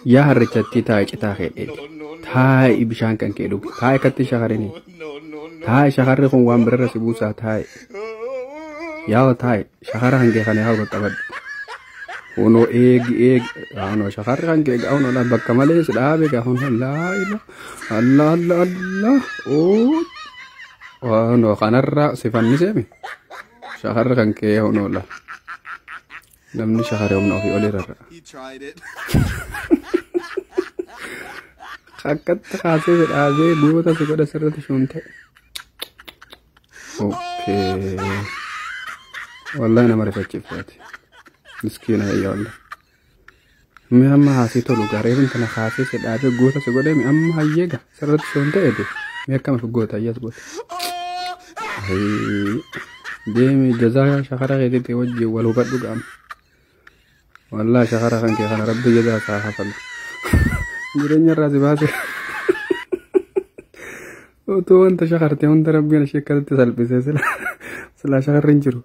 Yaa harrichattii taa'i citaa kee dheedi. Taa'i bishaan kan kee dhugi. Taa'i akkatti shakarini. Taa'i shakarri kun waan birarra si buusaa taa'i. Yaa taa'i shakara kan kee kana yaa qaqqabadhu. Kunoo eegi eegi. Kunoo shakarri kan kee kunoo bakka malee si dhaabe gaa kunoo laa ila Allah Allah Allah. Oo. Kunoo kanarra si fanniseemi. Shakarri kan kee kunoo laa. Namni shakare humna ofii olii rarra'a. He tried it. Akkatti kaasee si dhaabee goota si godha sirriitti shuun ta'e. Okay. Wallahi nama rifachiiftaati. Miskiina hayya wallahi. Mi amma haasii tolu gareerin tana kaasee si dhaabee goota si godhe mi amma hayyee ga sirriitti shuun ta'e de. Mi akkama fi goota hayyaas goota. Hayii. Deemi jazaa shakara keetiitti wajjin wal hubadhu ga'ama. Wallahi shakara kan kee kana rabbi jazaa isaa kafalu. Jireenya irraa si baase. Utuu wanta shakarte hunda rabbiin ishee akkasitti salphisee sila silaa shakarri hin jiru.